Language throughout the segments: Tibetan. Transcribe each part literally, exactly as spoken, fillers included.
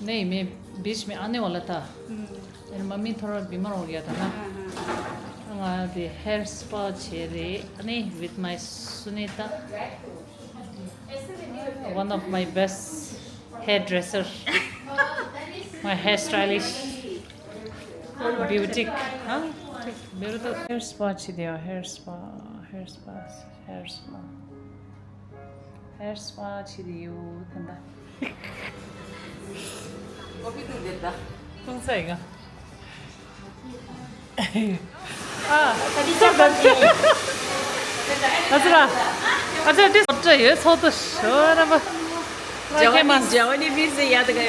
नहीं, मैं बीच में आने वाला था। हम्म। मेरी मम्मी थोड़ा बीमार हो गया था ना। हाँ, हाँ। ང་དེ་hair spa བྱས་རེད། ཨ་ནི་with my Sunita, one of my best hairdresser, my hair stylist, beauty, huh? Hair spa བྱས་དེ། hair spa, hair spa, hair spa, hair spa བྱས་དེ་ཡོད་ད། ཨོ་པི་ཏུ་དེ་ད། ཁུངས་ཚ་ཡིན་ང་། ཨ། ཨ་ཙི་ར། ཨ་ཙི་ར། དེ་སོ་ཏྲ་ཡོད་ཚོགས་དུ་ཤོ་ར་བ། ཇ་ཝ་ནི་ཇ་ཝ་ནི་བི་ཟེ་ཡ་ད་ག་ཡ།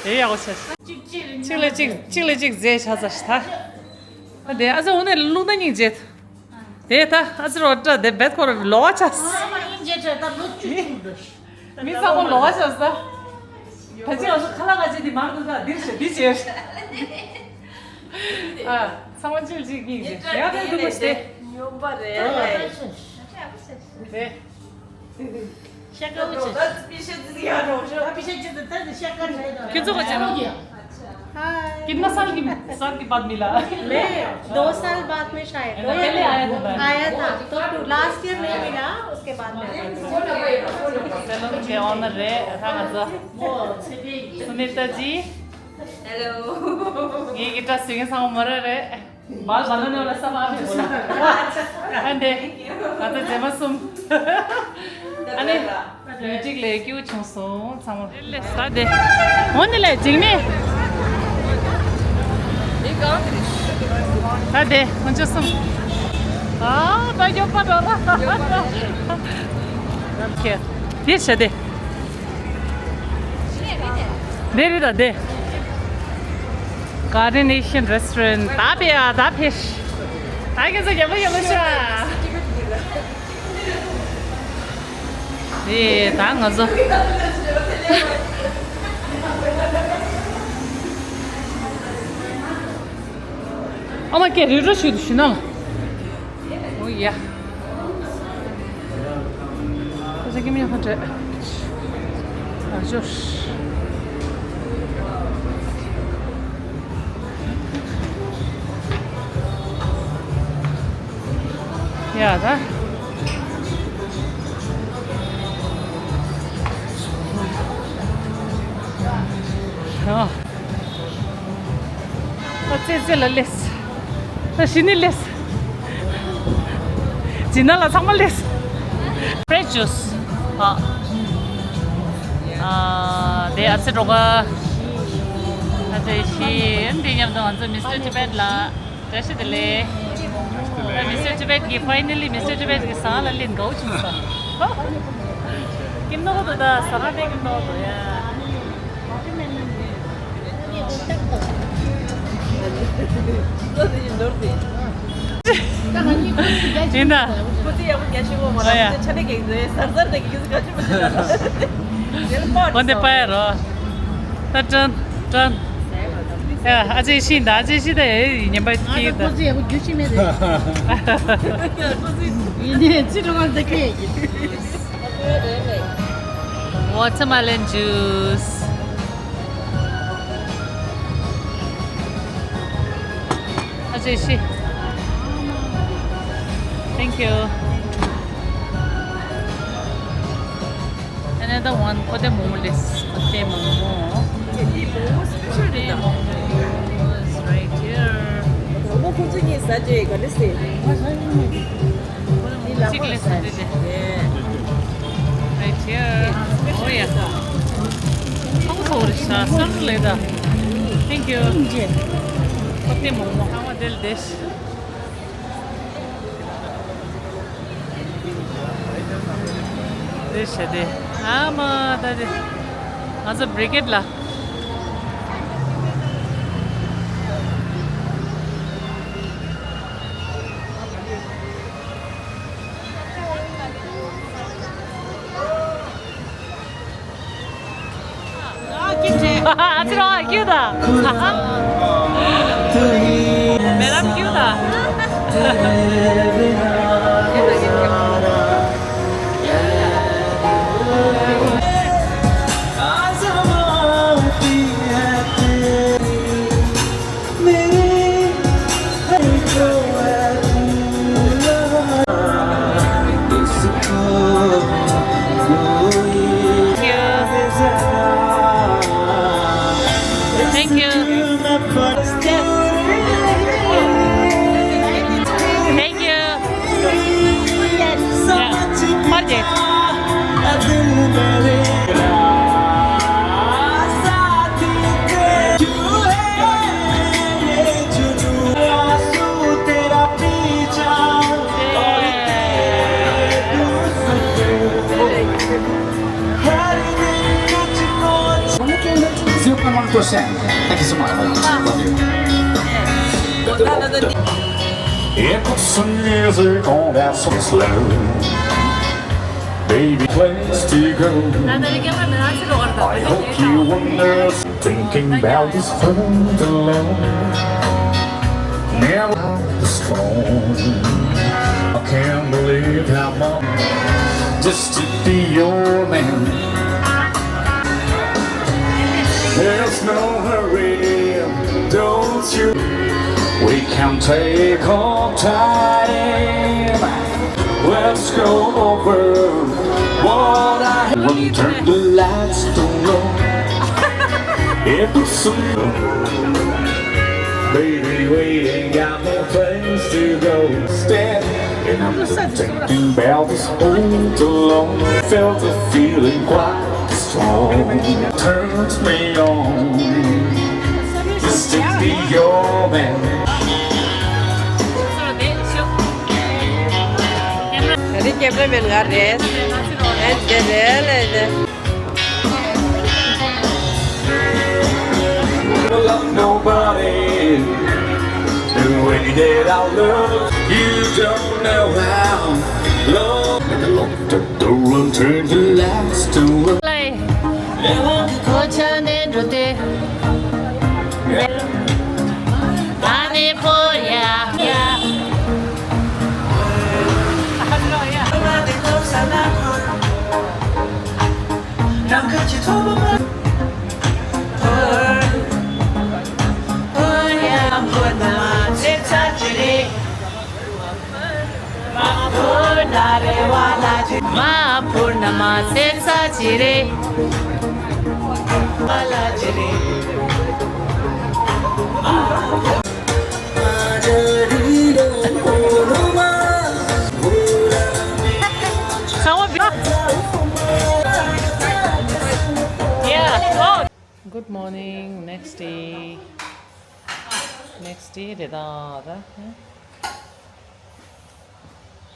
ཨེ་ཡག་པོ་བྱས། གཅིག་ལ་གཅིག་གཅིག་ལ་གཅིག་རྫས་ཆ་ཚ་ཤི་ད། ཨ་དེ་ཨ་ཙི་འོ་ནས་ལུག་ན་སྙིང་རྗེ། དེ་ད་ཨ་ཙི་རོ་ཏྲ་དེ་བེད་ཁོ་ར་ལོ་བ་ཆ། ཨ་མ་སྙིང་རྗེ་ཏྲ་ད་ལོ་བཅུ་བཅུ་འདུག་མི་ཚང་མ་ལོ་བ་ཆ་ས། ད་ཅི་ང་ཚོ་ཁ་ལག་ཁ་ཅི་དེ་མར་འདུག་ད་འདིར་བྱེད་འདི་བྱེད། ཨ་ཚང་མ་ཅིག་ཅིག་སྙིང་རྗེ་ཡག་དེ་འདུག་མ་ཤེས། སྨྱོན་པ་རེད། དེ། ཤ་ཀ་བོ་ཆེ། ཁྱོད་ཚོ་ག་ཅི་ནོ། कितना साल की, साल की बात मिला? मैं दो साल बाद में शायद। पहले आया था। आया था तो लास्ट ईयर नहीं मिला, उसके बाद में। सैलून के ओनर है, हाँ, सुनीता जी। हेलो। ये कितना सिंह सांग मर रहे। बाल बनाने वाला सब आप ही बोला। हाँ, दे। हाँ, तो जेमा सुम। अने म्यूजिक ले क्यों छुसो? सामो ले सा दे। होने ले जिंगने। सा दे, मुझे सुम। हाँ, तो यो पर हो रहा। क्या? ये शदे। འདི་རེད་ད་འདི། Garden Asian Restaurant། ད་ཕེ་ཨ་ད་ཕེ། ད་ཁྱེད་ཚོ་ཡག་པོ་ཡག་པོ་ཤ། ཨེ་ད་ང་ཚོ། ཨ་མ་ཀེ་རི་རོ་ཞུ་དུ་ཞུ་ན་ལ། ཨོ་ཡ། ཁོ་ཚོ་ཀེ་མི་ཡ་ཁོ་འདྲ། ཨ་ཅོ། ཡ་ད། ཨ། ཨ་ཙེ་ཙེ་ལ་ལེས། ཨ་ཤི་ནི་ལེས། ཇི་ན་ལ་ཚང་མ་ལེས། Fresh juice། ཨ། ཨ་དེ་ཨ་ཙི་འགྲོ་ག་ཨ་ཙི་ཤི། འདི་མཉམ་དུ་ང་ཚོ་Mister Tibet ལ་བཀྲ་ཤིས་བདེ་ལེགས། Mister Tibet གི་finally Mister Tibet གི་ཟངས་ལ་ལིན་གའུ་ཆུང་ས། ཀིམ་ནོ་གོ་ད་ཟངས་ལ་ཀིམ་ནོ་གོ་ཡ། ཡིན་ད། ཁོ་ཚོ་ཡག་པོ་རྒྱ་ཆེ་བོ་མ་ལ་ཨ་ཡ། ཁོ་ཚོ་ཆ་ནས་གེགས་འཛོལ་ཟར་ཟར་དེ་གི་ཁྱོད་ཚོ་ག་ཆུ་མི་ཆུ་ད། འོན་ཏེ་པ་ཡ་རོ། ད་ཀྲན་ཀྲན། ཡ་ཨ་ཅེ་ཤི་ད་ཨ་ཅེ་ཤི་ད་ཡ་ཉན་པ་ཨ་ཁྱི་ད། ཁོ་ཚོ་ཡག་པོ་རྒྱུ་ཤི་མེད་དེ། ཡིན་ནས་ཅི་འགྲོ་ག་འདི་ཁྱི། Watermelon juice. ཨ་ཅེ་ཤི། Thank you. Another one. ཁོ་ཏེ་མོག་མོག་ལེས། ཁོ་ཏེ་མོག་མོག་ཁོ་ཏེ་མོག་མོག་is right here. མོག་མོག་ཁོ་ཚོ་གཉིས་ཟ་རྗེས་ག་ལེ་སེ། གཅིག་ལས་ཟེར་དེ་དེ། Right here. Oh yeah. ཁོང་ཚོ་རེ་ཤ་སར་ལེ་ད། Thank you. ཁོ་ཏེ་མོག་མོག་ཁང་བ་དེ་ལ་དེ་ཤ། དེ་ཤ་དེ། ཨ་མ་ད་དེ། ང་ཚོ་བྷི་རི་གེད་ལ། ཨ་ཙི་རོ་ཨ་ཀྱུ་ད། མེ་རམ་ཀྱུ་ད། One percent. Thank you so much. Love you. It puts some music on that's so slow. Baby, place to go. I hope you wonder, thinking about this food alone. Never the strong. I can't believe how much just to be your man. There's no hurry, don't you? We can take our time. Let's go over what I have. Turn the lights down low. It puts some. Baby, we ain't got no place to go. Stand and I'm thinking about this old alone. Felt a feeling quite strong. Turns me on. Just to be your man. ད་རེས་ཀེམ་ར་མེན་ང་རེད། ཨེ་འདི་རེད་ལེ་འདི། Love nobody. Do any day I love you, don't know how. Love the Lord, the door and turn the lights to. Good morning, next day. Next day རེད་ད།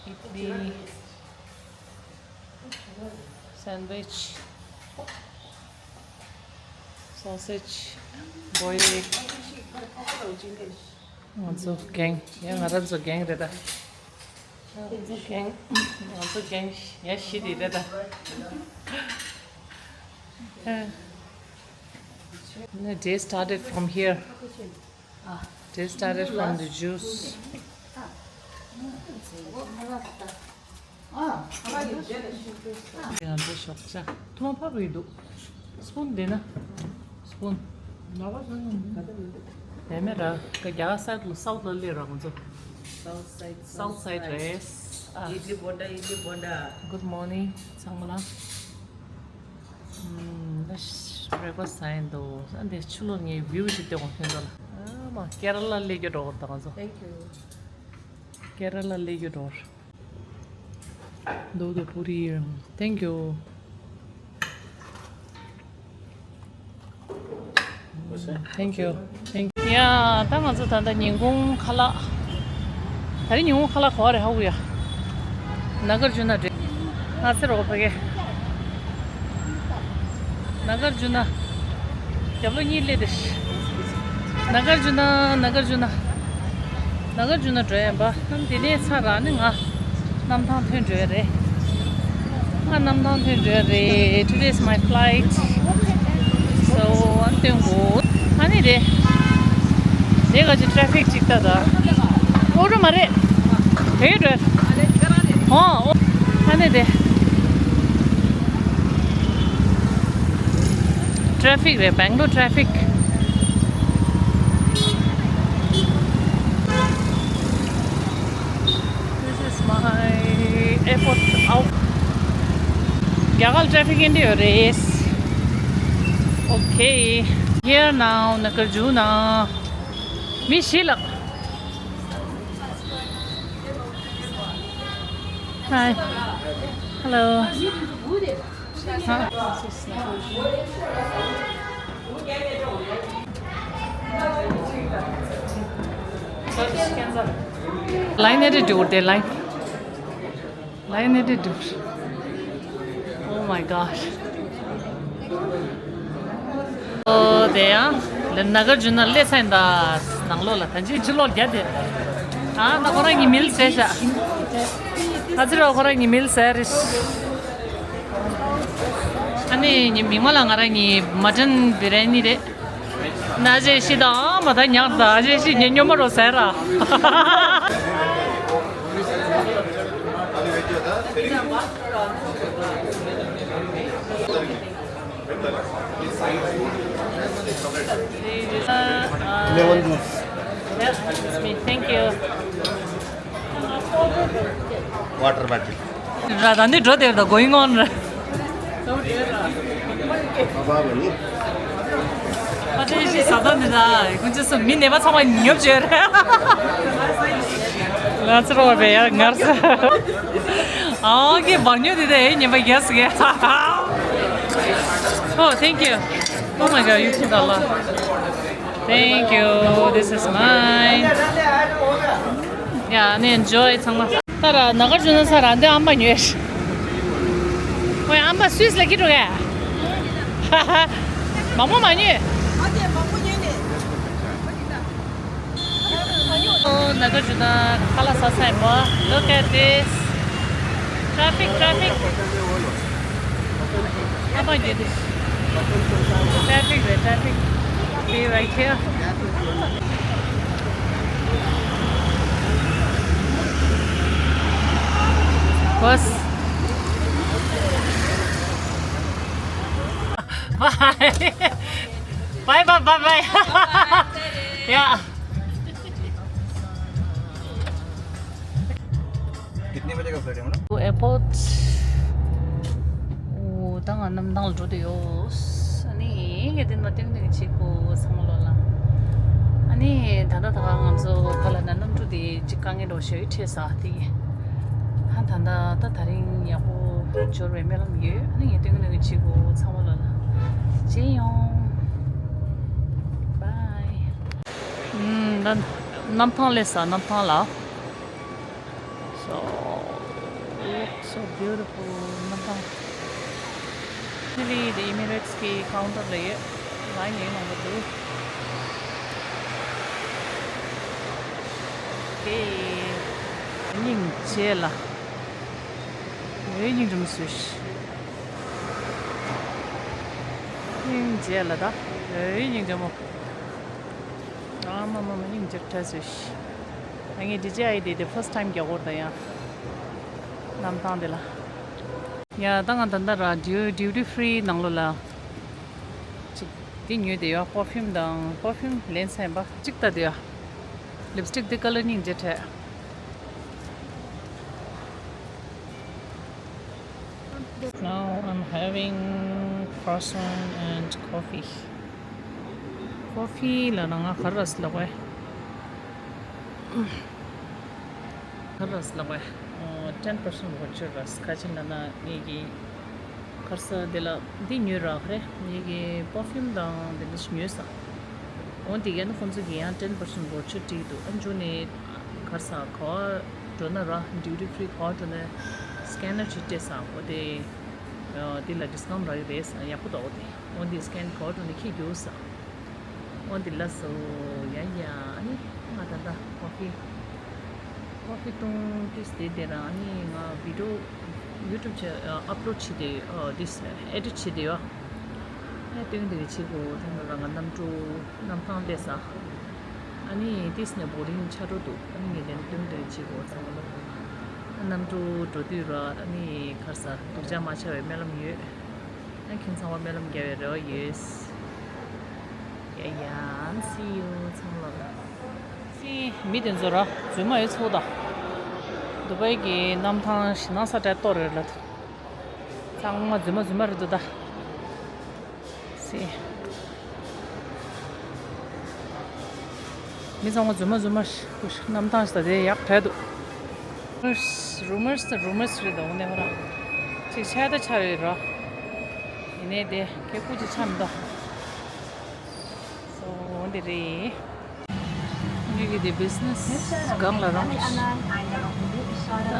ཨིཌ་ལི། Sandwich, sausage, boiled egg. ང་ཚོ་གེང་། ཡང་ང་རང་ཚོ་གེང་རེད་ད། ང་ཚོ་གེང་། ང་ཚོ་གེང་ཡ་ཤི་དེ་རེད་ད། The day started from here. They started from the juice. ང་ཚོ་ཞོགས་ཇ་ཐུ་མ་ཕབ་རེད་འདུག་སྤུན་དེ་ན། སྤུན། དེ་མེད་ར། ཀ་རྒྱ་གར་སའིཌ་ལ་སའུཐ་ལ་སླེབས་ར་ང་ཚོ། South side, South side རེད། ཨ། Idli bonda, idli bonda. Good morning ཚང་མ་ལ། ཨམ། ད་བྷེག་ཕ་སི་ཟ་ཡིན་འདུག་ཨ་འདི་ཕྱི་ལོགས་ངས་བིའུ་ཅིག་སྟོན་དགོས་ཁྱོད་ཚོ་ལ། ཨ་མ་ཀེ་ར་ལ་སླེབས་རྒྱུ་འགྲོ་དང་ཚོ། Thank you. ཀེ་ར་ལ་སླེབས་རྒྱུ་འགྲོ། འདུག་འདུག་པུ་རི། Thank you. Thank you. Thank you. ཡ། ད་ང་ཚོ་ད་ལྟ་ཉིན་གུང་ཁ་ལག་ད་རིང་ཉིན་གུང་ཁ་ལག་ག་པར་རེད་ཧ་གོ་ཡ། ན་གར་ཇུ་ན་འདྲེ། ང་ཚེ་རོགས་ཕ་གི། ན་གར་ཇུ་ན། རྒྱབ་ལོགས་གཉིས་སླེབས་ཏེ། ན་གར་ཇུ་ན། ན་གར་ཇུ་ན། ན་གར་ཇུ་ན་འགྲོ་ཡ་ཡིན་པ། ཨ་ནི་དེ་ནས་ཚར་ར་ནི་ང་གནམ་ཐང་ཐོན་འགྲོ་ཡ་རེད། ང་གནམ་ཐང་ཐོན་འགྲོ་ཡ་རེད། Today is my flight. So ཨ་ནི་སྟོན་དགོས། ཨ་ནི་རེད། དེ་ག་ཅི་ཊ་ཕིག་ཅིག་ལྟ་ད། ཨོ་ཊོ་མ་རེད། དེ་རེད། ཨོ། ཨ་ནི་དེ། ཊ་ཕིག་རེད། བེང་ལོར་ཊ་ཕིག This is my airport out. རྒྱ་གར་ཊ་ཕིག་ཨེ་འདྲ་ཡོད་རེད། Okay. Here now, ན་གར་ཇུ་ན། མི་ཤི་ལགས། Hi. Hello. ལའིན་ཨེ་འདྲ་འདུག་དེ་ལའིན། ལའིན་ཨེ་འདྲ་འདུག Oh my gosh. Oh, དེ་ཡང་ལ་ན་ག་རྒྱུ་ན་ལས་ཚན་ད་ནང་ལོགས་ལ་ད་ཅི་ཕྱི་ལོགས་རྒྱ་དེ། ཨ་ད་ཁོ་རང་གི་མིལ་ཟས་ཤ། ཨ་ཙི་རོ་ཁོ་རང་གི་མིལ་ཟས་རེད། ཨ་ནི་ཉི་མིག་མ་ལ་ང་རང་གི་མ་ཊན་བི་ར་ནི་རེད། ན་ཞེ་ཤི་དང་མ་ད་ཉག་ད་ཞེ་ཤི་ཉེ་ཉོ་མ་རོ་ཟས་ར། Lemon juice. Yeah, excuse me. Thank you. Water bottle. ར་ད་འདི་འགྲོ་དེར་ད་going on ར། ཨ་ཅེ་ཤི་ས་ད་འདི་ད་ཁོང་ཚོ་མི་ནད་པ་ཚང་མ་ཉོབ་བྱོས་ར། ང་ཚོ་རོ་བའི་ཡར་ངར་ས། ཨོ་ཀེ་བར་ཉོ་དེ་དེ་ཉེན་པ་རྒྱས་སུ་གེ། Oh, thank you. Oh my God, you took a lot. Thank you. This is mine. Yeah, and enjoy ཚང་མ། ད་ར་ན་ག་རྒྱུ་ན་ས་ར་འདི་ཨམ་པ་ཉོས། ཁོས་ཨམ་པ་སུས་ལ་ཁྱི་འགྲོ་ག། མང་པོ་མ་ཉོས། ཨོ་ན་ག་རྒྱུ་ན་ཁ་ལག་ཟ་ས་ཡིན་པ། Look at this. Traffic, traffic. ཨ་མ་རྒྱལ་དུ། Traffic རེད། Traffic. Be right here. Bus. Bye. Bye, bye, bye, bye. Yeah. कितने बजे का फ्लाइट है, madam? Airport. ཨོ་ད་ང་གནམ་ཐང་ལ་འགྲོ་དུ་ཡོད། ཨ་ནི་ངས་དེ་ནས་སྟོན་ནས་ཅིག་གོ་ཚང་མ་ལོ་ལ། ཨ་ནི་ད་ལྟ་ད་ང་ཚོ་ག་ལ་ན་གནམ་གྲུ་དེ་ཅིག་དཀའ་ངལ་འགྲོ་ཞེ་འཕྲད་ས་དེ། ཧ་ད་ད་ད་ད་རིང་ཡག་པོ་འབྱོར་བའི་སྨོན་ལམ་ཡོད། ཨ་ནི་ངས་སྟོན་ནས་ཅིག་གོ་ཚང་མ་ལོ་ལ། ཅེ་ཡོང་། Bye. ད་གནམ་ཐང་སླེབས་ས། གནམ་ཐང་ལ། So, looks so beautiful. གནམ་ཐང་། Actually, the Emirates གི་counter ལ་ཡོད། ལ་ཉེ་མང་པོ་འདུག Okay. སྙིང་རྗེ་ལ། ཨེ་སྙིང་རྗེ་མོ་བཟོས་ཤིག་སྙིང་རྗེ་ལ་ད། ཨེ་སྙིང་རྗེ་མོ། ཨ་མ་མ་མ་སྙིང་རྗེ་བྲལ་བཟོས་ཤིག་ཨ་ངས་ཌི་ཇེ་ཨའི་ཌི་དེ་first time རྒྱག་གོ་ར་ད་ཡང་། གནམ་ཐང་དེ་ལ། ཡ་ད་ང་ད་ལྟ་ར་ཌིའུ་ཌིའུ་ཊི་ཕི་རི་ནང་ལོགས་ལ། ཅིག་དེ་ཉོས་དེ་ཡོད། པར་ཕིའུམ་དང་པར་ཕིའུམ་ལེན་ས་ཡིན་པ་གཅིག་ལྟ་དེ་ཡོད། ལིབ་སི་ཊིག་དེ་ཀ་ལར་སྙིང་རྗེ་བྲལ། Now I'm having croissant and coffee. Coffee ལ་ན་ང་ག་རེ་ལབ་དགོས། ག་རེ་ལབ་དགོས། ཨོ་ten percent voucher ར་ཁ་ཆེ་ན་ན་ངེད་ཀྱི་ག་རེ་ཟ་དེ་ལ་འདི་ཉོས་ར་ཧ་རེ། ངེད་ཀྱི་པར་ཕིའུམ་དང་དེ་འདྲ་ཞིག་ཉོས་ས། འོ་དེ་ག་ནི་ཁོང་ཚོ་གི་ཡང་ten percent voucher སྤྲད་འདུག་ཨ་མཇུག་ནས་ག་རེ་ཟ་ག་བ་འགྲོ་ན་ར་ཌིའུ་ཊི་ཕི་རི་ག་བ་འགྲོ་ན་སི་ཀེ་ནར་ཅིག་སྤྲད་ས། འོ་དེ་དེ་ལ་ཌིས་ཀའུན་ཊི་རག་གི་རེད་ས། ཡག་པོ་འདུག་འོ་དེ་འོ་དེ་སི་ཀེན་ག་བ་འགྲོ་ན་ཁྱི་རྒྱུགས་ས། འོ་འདི་ལ་སོ། ཡ་ཡ། ཨ་ནི་ང་ད་ལྟ་ཀོ་ཕི། ཀོ་ཕི་བཏུང་ཏིས་དེ་དེ་རང་ཨ་ནི་ང་བི་ཌིའོ་ཡུ་ཊུབ་ཅེ་ཨ་ཨབ་ལོཌ་བྱེད་དེ་ཨ་ཏིས་ཨེ་ཌིཊ་བྱེད་དེ་ཡོད། ཨ་སྟོན་དེ་བྱེད་དགོས་དེ་ནི་རང་ང་གནམ་གྲུ་གནམ་ཐང་སླེབས་ས། ཨ་ནི་ཏིས་ནས་བོར་ཌིང་ཆགས་འགྲོ་འདུག་ཨ་ནི་ངས་དེ་ནི་སྟོན་དེ་བྱེད་དགོས་ཚང་མ་ལོ། ཨ་གནམ་གྲུ་འགྲོ་དུས་ར་ཨ་ནི་གར་ས་སྡུག་ཅག་མ་ཆགས་པའི་སྨོན་ལམ་ཡོད། ཨ་ཁྱེད་ཚང་མ་སྨོན་ལམ་རྒྱག་པའི་རེ་བ་ཡོད། ཡ་ཡ། See you ཚང་མ་ལ། སི་མི་དེ་ཚོ་ར་རྫུན་མ་ཡོད་ཚོ་ད། དུ་བའི་གི་གནམ་ཐང་ཞེད་སྣང་ས་དྲག་ཏོ་རེད་ལ། ཚང་མ་རྫུན་མ་རྫུན་མ་རེད་འདུག་ད། སི། མི་ཚང་མ་རྫུན་མ་རྫུན་མ་ཞིག་གནམ་ཐང་ཞིག་ད་དེ་ཡག་དྲག་འདུག Rumors, rumors, rumors རེད་འདུག་ནས་ཧོ་ར། ཅིག་ཆ་ད་ཆ་ཡོད་ར། ཡིན་ནའི་དེ་ཁེ་ཁུ་ཅིག་ཆ་མི་འདུག So འདི་རེད། འདི་གི་དེ་བི་ཛི་ནེ་སི་སྒང་ལ་རང་ད་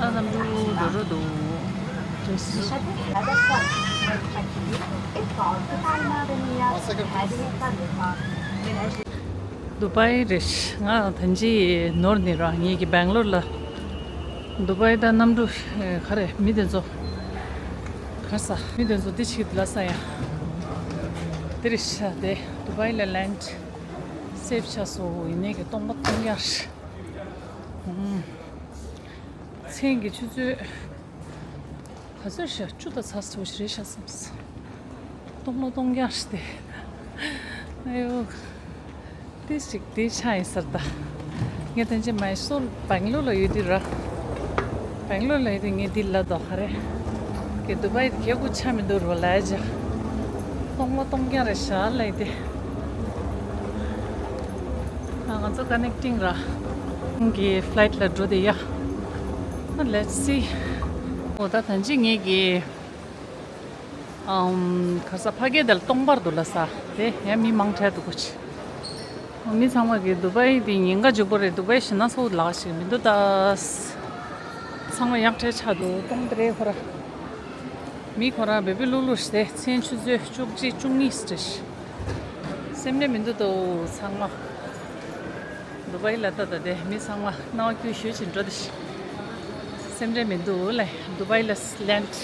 གནམ་གྲུ་འགྲོ་འགྲོ་འདུག Just དུ་བྷའི་རེད། ང་ད་ཅི་ནོར་ནི་ར། ངེད་ཀྱི་སྦེང་ལོར་ལ། དུ་བྷའི་ད་གནམ་གྲུ་ག་རེ་མི་དེ་ཚོ་ག་ས། མི་དེ་ཚོ་འདི་ཞིག་ལ་ས་ཡ། དེ་རེད་ཤག་དེ་དུ་བྷའི་ལ་ལེན་ཌི་སེབ་ཆགས་སོ། ཡིན་ནའི་གི་སྟོང་པ་སྟོང་རྐྱང་རེད། ཨུམ། མཚན་གྱི་ཆུ་ཚོད་ག་ཚོད་ཤག་བཅུ་དང་ཚ་ཚོད་ཞིག་རེད་ཤག་བསམ་སོང་། སྟོང་པ་སྟོང་རྐྱང་ཞིག་དེ། ཨ་ཡོ། དེ་ཞིག་དེ་ཆ་ཡིན་ཟེར་ད། ངས་ཐེངས་གཅིག་མའི་སོར་སྦེང་ལོར་ལ་ཡོད་དུས་ར། སྦེང་ལོར་ལ་ཡོད་དུས་ངས་འདི་ལབ་འདུག་ག་རེ། གི་དུ་བྷའི་གི་གོ་ཆ་མི་འདུག་རོ་ལབ་ཡ། སྟོང་པ་སྟོང་རྐྱང་རེད་ཤག་ལབ་ཡ་དེ། ཨ། ང་ཚོ་ཀ་ནེག་ཊིང་ར། ཁོང་གི་ཕ་ལའིཊ་ལ་འགྲོ་དེ་ཡ། Let's see. འོ་ད་ད་ཅི་ངེད་ཀྱི་ཨམ། ག་ས་ཕ་གི་དེ་ལ་སྟོང་པར་འདུག་ལ་ས། དེ་ཡང་མི་མང་དྲགས་འདུག་གོ་ཆི། མི་ཚང་མ་གི་དུ་བྷའི་དེ་ཉེན་ཁ་འཇུག་པ་རེད། དུ་བྷའི་ཞེ་ན་སོ་ལག་ཞིག་མི་འདུག་ད། ཚང་མ་ཡག་དྲགས་ཆགས་འདུག་སྟོང་པ་རེད་ཁོ་ར། མི་ཁོ་རང་བེ་བེ་ལུག་ལུག་ཞིག་སྟེ། མཚན་ཆུ་ཚོད་བཅུ་གཅིག་བཅུ་གཉིས་ཞིག་རེད། སེམས་ནས་མི་འདུག་ཏོ་ཚང་མ། དུ་བྷའི་ལ་ལྟ་ད་དེ་མི་ཚང་མ་སྣང་བ་སྐྱིད་ཤོས་ཅིག་འགྲོ་དེ་ཤི། སེམས་ཁྲལ་མི་འདུག་ལེ། དུ་བྷའི་ལ་ལེན་ཌི་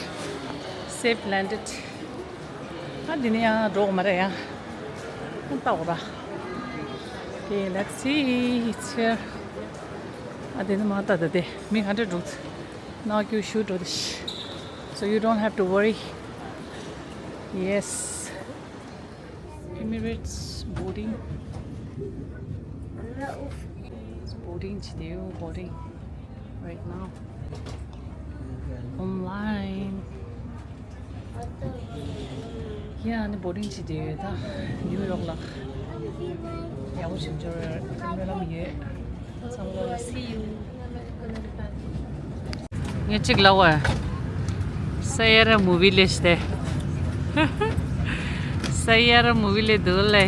སེབ་ལེན་ཌེཌ། ཨ་འདི་ནི་ཡང་འགྲོ་གི་མ་རེད་ཡང་། ཨ་ལྟ་འོ་ར། Okay, let's see. It's here. ཨ་འདི་ནི་མ་ལྟ་ད་དེ་མི་ག་འདྲ་འགྲོ། སྣང་བ་སྐྱིད་ཤོས་འགྲོ་དེ་ཤི། So you don't have to worry. Yes. Emirates boarding. Boarding བྱེད་དེ་ཡོད། Boarding right now. Online. ཡ་ནི་boarding བྱེད་དེ་ཡོད་ད། ནིའུ་ཡོག་ལ། ཡག་པོ་བྱུང་འབྱོར་སྨོན་ལམ་ཡོད། ཚང་མ་ལ་see you. ངས་གཅིག་ལབ་པ། ས་ཡ་ར་མུ་བི་ལས་ཏེ། ས་ཡ་ར་མུ་བི་ལས་འདུག་ལེ།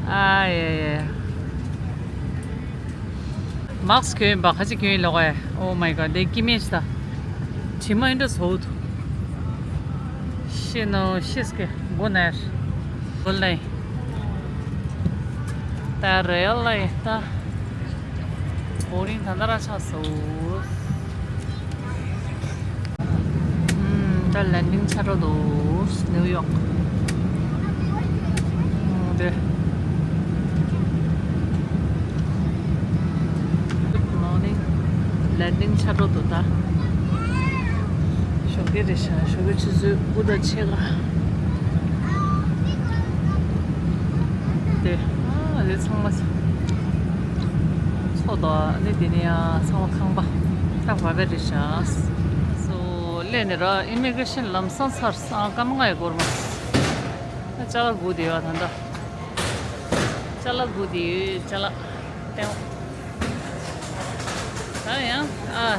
ཨ་ཡ་ཡ། མཱག་སི་གྱོན་ཡིན་པ་ག་ཅིག་གྱོན་ཡིན་ལོག་ཨེ། Oh my god, དེ་སྐྱི་མེད་ཤི་ད། དྲི་མ་ཨིན་འདྲ་བཟོ་འདུག་ཤི་ནོ་ཤི་སྐྱི་མགོ་ནར། མགོ་ལེ། ད་རེད་ལེ་ད། བོ་རིང་ད་ལྟ་ར་ཆགས་སོང་། ཨུམ། ད་ལན་ཌིང་ཆགས་འགྲོ་འདུག་ནིའུ་ཡོག་ཨུམ། དེ། Good morning. ལན་ཌིང་ཆགས་འགྲོ་འདུག་ད། ཞོགས་ཀས་རེད་ཤག་ཞོགས་ཀས་ཆུ་ཚོད་དགུ་དང་ཕྱེད་ཀ་དེ། ཨ་དེ་ཚང་མ་ཚོ་དོ། ཨ་ནི་དེ་ནས་ཡང་ཚང་མ་ཁང་པ་ད་བ་བེ་རེད་ཤག་སོ་སླེབས་ནས་ར་ཨི་མི་གྷི་རེ་ཤན་ལམ་སང་ཚར་སོང་། སྐར་མ་ལྔ་ཡི་སྐོར་མ། ཨ་ཅ་ལག་སྒུག་བསྡད་ཡོད་ད་ལྟ། ཅ་ལག་སྒུག་བསྡད་ཡོད། ཅ་ལག་སྟེང་། ད་ཡང་ཨ།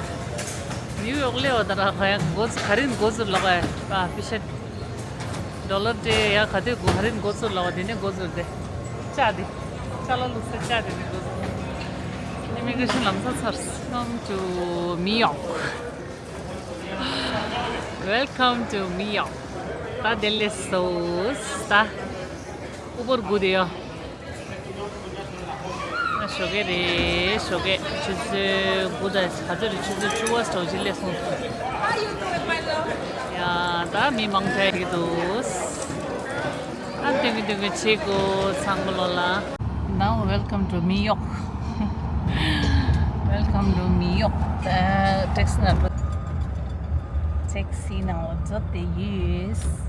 ནིའུ་ཡོག་སླེབས་པ་ད་ར་ག་ཡང་འགོ་ཚུགས། ག་རེ་འགོ་ཚུགས་ལབ་པ། ཨ་ཕི་ཤ་ཌོ་ལར་སྤྲད་ཡ། ག་དུས་འགོ་ག་རེ་འགོ་ཚུགས་ལབ་པ་དེ་ནས་འགོ་ཚུགས་ཏེ། ཅ་དེ། ཅ་ལག་བླུགས་ས་ཅ་དེ་ནས་འགོ་ཚུགས། ཨི་མི་གྷི་རེ་ཤན་ལམ་སང་ཚར། Welcome to New York. Welcome to New York. ད་དེ་ལས་སོ་ད། ཨུ་བར་སྒུག་བསྡད་ཡོད། ཞོགས་ཀས་རེད། ཞོགས་ཀས་ཆུ་ཚོད་དགུ་དང་ག་ཚོད་རེད། ཆུ་ཚོད་བཅུ་པ་ཙམ་ཅིག་སླེབས་སོང་། ཡ་ད་མི་མང་ཆེ་གི་འདུག་ཨ་སྟོན་གི་སྟོན་གི་བྱེད་དགོས་ཚང་མ་ལོ་ལ། Now welcome to New York. Welcome to New York. ད་ཊེག་སི་ནང་ལ་འགྲོ། ཊེག་སི་ནང་ལ་འཛུལ་ཏེ་ཡོད།